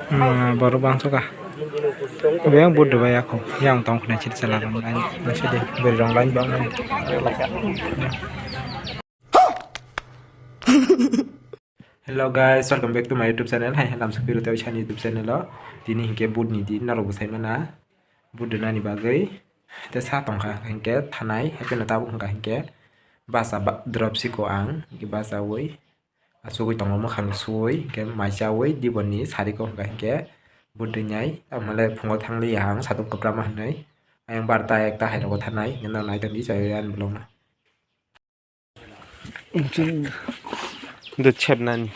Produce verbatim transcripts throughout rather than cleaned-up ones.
Hmm, borok bangso ka. Bebak buddho bai ako. Yang tong khna chiri chala rong lain. Masih deh, beri rong lain bang. Hello guys, welcome back to my YouTube channel. Hai, halam sukiro tei chani YouTube channel o. Tini hinkhe budni di norok bwsai mana. Buddho nani bagwi. Tei sa tongkha hinkhe thanai, hai phano tabuk wngkha hinkhe. Basa ba-, drop siko ang, hinkhe basawi. Asugwi tongo mwkhang suwi, hinkhe mai chawi, diboni sariko hwnkha hinkhe. Buddho nyai, tamo le phungo thangli ang, satung kwbra ma hinwi. Ayang barta ekta hai rogo thanai, nino nai tongdi chawi ani bolongno. Dut chepnani.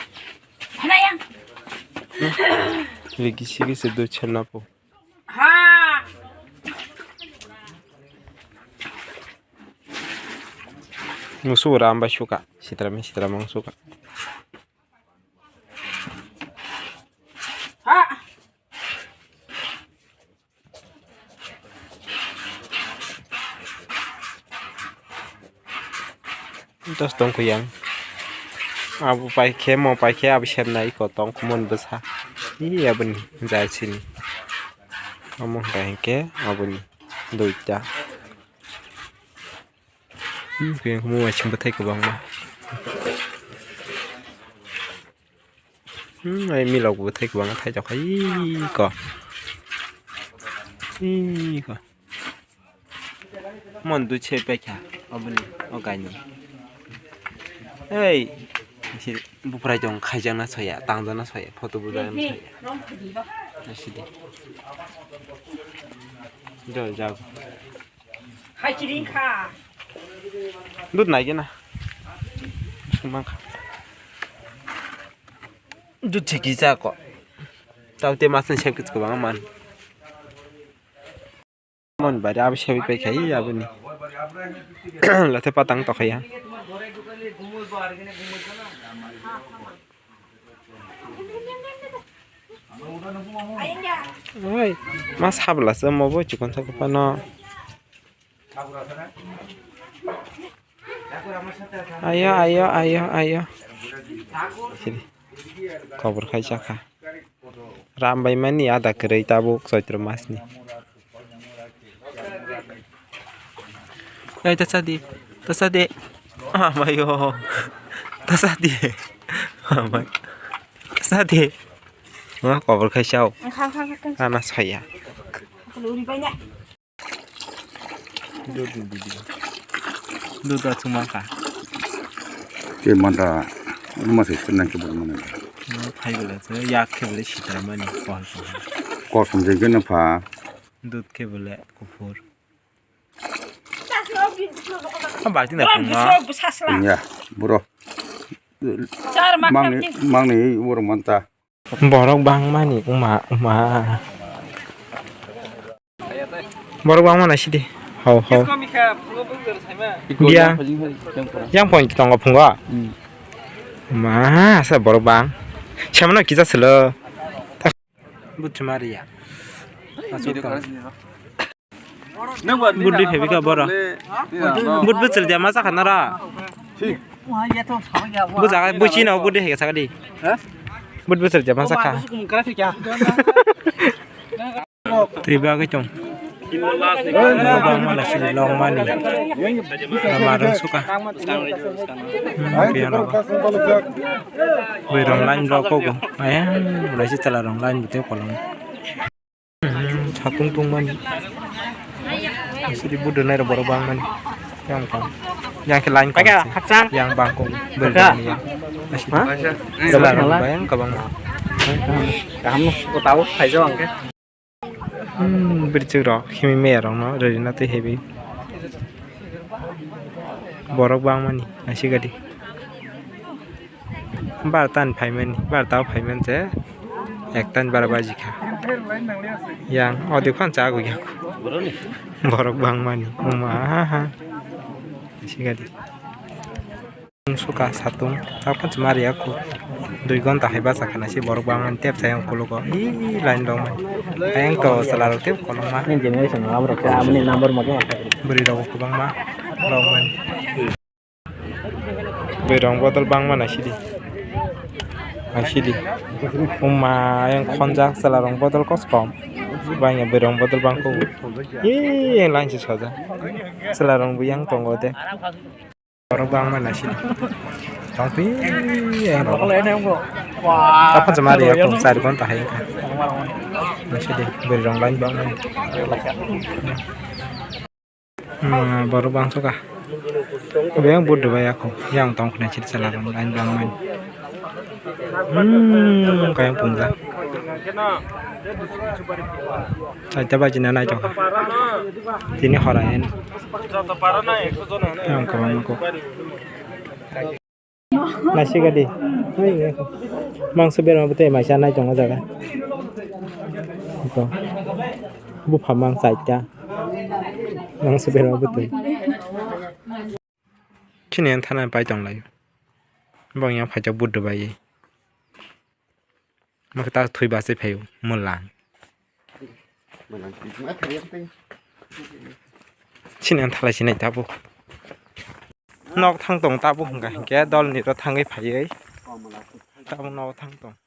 Rigi sigi se dut chepna po. Musu ram bai suka. Sitra mi sitra mang suka. Dos tong kuyang. Abo paikhe, mo paikhe, abo sepnai iko tong kumon bwsa. Ih, aboni jai sini. Omo hwnkha hinkhe aboni duita. Hmm, kuyang kumo waising bwthai kwbangma. Hmm, ai milok bo thai kwbangma thai jokha iko. Iko. Mon dui se paikha oboni o gaini. Ei, si buprai tong khaijakna soya, tangjakna soya, photo bujakna soya. Asidi. Dol jago. Hai chiring kha. Dut nai gena. Sumang kha. Dut thiki ja ko. Tau te mas ni sem kit ko bang man. Mon bari abo sebi pai khai aboni. Late patang to khaya. Oi, ma sabla se mo bo chikon sa phano. Ayo, ayo, ayo, ayo. Sini. Kobor khai chakha. Ram bai mani ada kwrwi tabuk Chaitro mas ni. Ei, ta chadi, ta chadi. Amayo. Ta chadi. Amai. Ta chadi. Ma kobor khai chao. Khang, khang, khang, khang. Ana saya. Uri bai na. Dud ni video. Dud achuk mankha. Ke manta, ano ma se nang ke bol mana. No phai bela se yak khe bela sitra mani kol. Kol sum je gena pha. Dud khe bela kuphur. Balti na phunga. Ya, bro. Mangni, mangni bro manta. Borok bangmani wngma, wngma. Borok bangma naisidi. Hau, hau. Biya. Yang point tongo phungo. Ma, asa borok bang. Semano kisa selo. Buchumariya. Asuk tong. Budi phebika boro. Bud bwchwldiya ma chakha nara. Bujaga buchino budi hega sakadi. Bud bwchwldiya ma chakha. Twi bagwi tong. Bangma la sini long mani. Marung suka. Bui rong line rok kogo. Ayang, bwlai si chwla rong line bwtwi kolom. Hmm, satung tungmani. Sidi budu nai rok borok bangmani. Yang tong. Yang khe line kong. Yang bang kong. Berdani yang. Asidi. Chwla rok bayang kabang. Kaham no. Kotao khaijak ang khe. Hmm, birchuk rok himi meya rok no rwrwna twi hebi. Borok bangmani naisik gadi. Barta ni phaimani, barta o phaiman je ekta ni bara baji kha. Yang odi phan cha gwi ya. Borok bangmani, oma ha ha. Naisik gadi. Suka satung, tak phan chuma riya kho. Dui gonta hai basa khana si borok bangmani tep sayang kulugo. Ih, line dong man. Ayang to chwla rok tep kolokma. Ni generation rok aborok khe amoni number mo khe. Bwrwi rok kwbangma. Dong man. Bwrwi rok bodol bangma naisidi. Naisidi. Wngma yang khonjak chwla rong bodol koskom. Bangya bwrwi rong bodol bangkuk. Ee, yang line se sajak. Chwla rong bo yang tongo de. Borok bangma naisidi. Tongpi yang rok. Apa cuma hari aku cari kontak hai ka. Naisidi bwrwi rong line bangma. Hmm, borok bangso ka. Beng budu bai ako. Yang tong khna chiri chala rong line bangma. Hmm, kayang pungja. Saita baji na nai tong. Tini hora en. Yang kabang ko. Naisika di. Mangso berma bwtwi maisa nai tongo jaga. Ito. Bupha mang chaita. Mangso berma bwtwi. Chini yang thana pai tong lai. Bang yang phaijak budu bai. Maka ta thwi bachai phaio, mwlang. Chini ang thalai sinai tabuk. Nok thang tong tabuk hwnkha hinkhe dol ni ro thangwi phaiwi. Tabuk nok thang tong.